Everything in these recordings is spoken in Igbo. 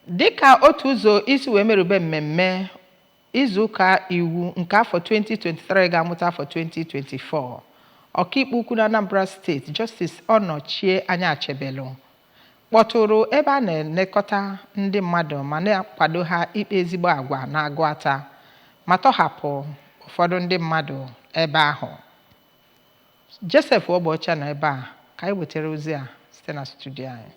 Dịka otu ụzọ isi wee merube mmemme izuụka iwu nke afọ 2023 ga-amụta afọ 2024, ọkaikpe ukwu na Anambra Steeti, Justice Onochie Anyachebelu, kpọtụrụ ebe a na-elekọta ndị mmadụ ma na-akwado ha ikpa ezigbo agwa na Agụata ma tọhapụ ụfọdụ ndị mmadụ ebe ahụ. Joseph Ogbocha nọ ebe a ka anyị wetara ozi a site na studio anyị.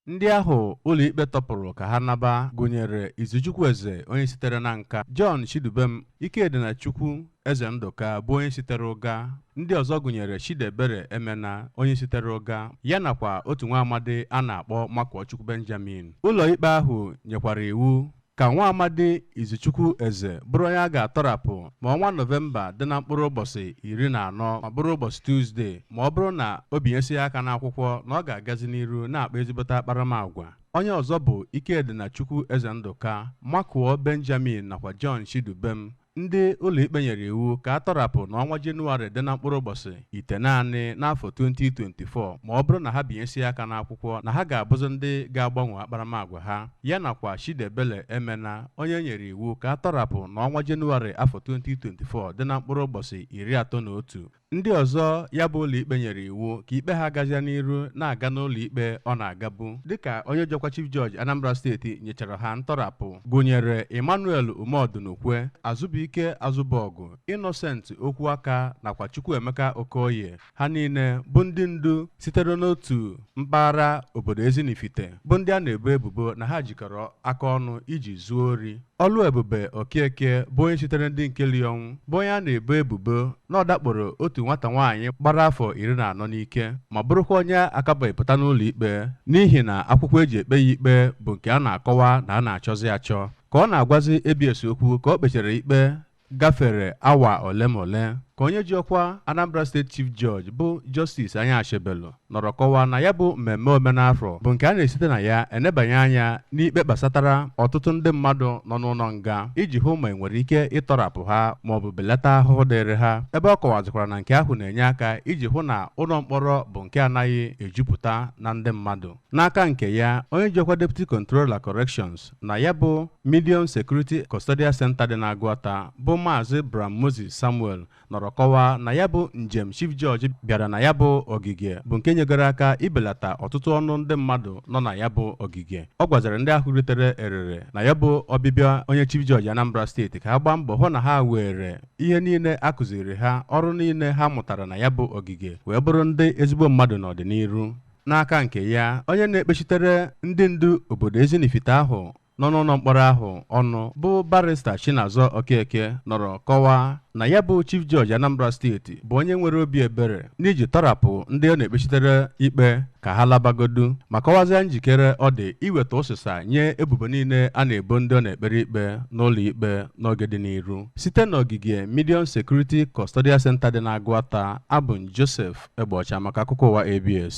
Ndị ahụ ụlọikpe tọpụrụ ka ha naba gụnyere Izuchukwu Eze, onye sitere na Nka, John Chidubem, Ikedịnachukwu Eze Ndụka bụ onye sitere Ụga. Ndị ọzọ gụnyere Chidiebere Emena, onye sitere Ụga, ya nakwa otu nwa amadi a na-akpọ Makụọchukwu Benjamin. Ụlọikpe ahụ nyekwara iwu ka nwa amadi Izuchukwu Eze bụrụ onye a ga-atọrapụ ma ọnwa Nọvemba dị na mkpụrụ ụbọchị 14 ma bụrụ ụbọchị Tuzdee, ma ọ bụrụ na o binyesi aka n'akwụkwọ na ọ ga-agazi n'iru na-akpa ezigbote akparamagwa. Onye ọzọ bụ Ikedịnachukwu Eze Ndụka, Makụọ Benjamin nakwa John Chidubem, ndị ụlọikpe nyere iwu ka a tọrapụ n'ọnwa Jenụwarị dị na mkpụrụ ụbọchị 9 n'afọ 2024 ma ọ bụrụ na ha binyesie aka n'akwụkwọ na ha ga-abụzi ndị ga-agbanwe akparamagwa ha, ya nakwa Chidiebele Emena, onye e nyere iwu ka a tọrapụ n'ọnwa Jenụwarị afọ 2024 dị na mkpụrụ ụbọchị 31. Ndị ọzọ ya bụ ụlọikpe nyere iwu ka ikpe ha gazia n'iru na-aga n'ụlọikpe ọ na-agabu dịka onye ji ọkwa Chief Judge Anambra Steeti nyechara ha ntọrapụ gụnyere Emmanuel Umeodunukwe, Azụbụike Azụbọgụ, Innocent Okwuaka nakwa Chukwuemeka Okoye. Ha niile bụ ndị ndu sitere n'otu mpaghara obodo Ezinifite bụ ndị a na-ebo ebubo na ha jikọrọ aka ọnụ iji zuo ori. Ọlụebube Okeke bụ onye sitere ndị Nkeliọnwụ bụ onye a na-ebo ebubo na ọ dakporo otu nwata nwaanyị gbara afọ 14 n'ike ma bụrụkwa onye akabeghị pụta n'ụlọ ikpe n'ihi na akwụkwọ eji ekpe ya ikpe bụ nke a na-akọwa na a na-achọzi achọ. Ka ọ na-agwazi ABS okwu ka o kpechara ikpe gafere awa ole ma ole, ka onye ji ọkwa Anambra State Chief Judge bụ Justice Anyachebelu nọrọ kọwaa na ya bụ mmemme omenafọ bụ nke a na-esite na ya enebanye anya n'ikpe gbasatara ọtụtụ ndị mmadụ nọ n'ụlọ nga iji hụ ma e nwere ike ịtọrapụ ha ma ọ bụ belata ahụhụ dịrị ha, ebe ọ kọwazikwara na nke ahụ na-enye aka iji hụ na ụlọ mkpọrọ bụ nke anaghị ejupụta na ndị mmadụ. N'aka nke ya, onye ji ọkwa Deputy Controller Corrections na ya bụ Medium Security Custodial Center dị n'Agụata bụ Maazị Bram Moses Samuel nọrọ kọwaa na ya bụ njem Chief Judge bịara na ya bụ ogige bụ nke nyegoro aka ibelata ọtụtụ ọnụ ndị mmadụ nọ na ya bụ ogige. Ọ gwaziri ndị ahụ ritere erere na ya bụ ọbịbịa onye Chief Judge Anambra Steeti ka ha gbaa mbọ hụ na ha were ihe niile a kụziri ha, ọrụ niile ha mụtara na ya bụ ogige wee bụrụ ndị ezigbo mmadụ n'ọdịnihu. N'aka nke ya, onye na-ekpechitere ndị ndu obodo Ezinifite ahụ nọ n'ụlọ mkpọrọ ahụ ọnụ bụ Barrister Chinazọ Okeke nọrọ kọwaa na ya bụ Chief Judge Anambra Steeti bụ onye nwere obi ebere n'iji tọrapụ ndị ọ na-ekpechitere ikpe ka ha labagodu, ma kọwazie njikere ọ dị iweta ụsịsa nye ebubo niile a na-ebo ndị ọ na-ekpere ikpe n'ụlọ ikpe n'oge dị n'iru. Site n'ogige Medium Security Custodial Center dị n'Agụata, abụ m Joseph Egbeọcha maka akụkọ ụwa ABS.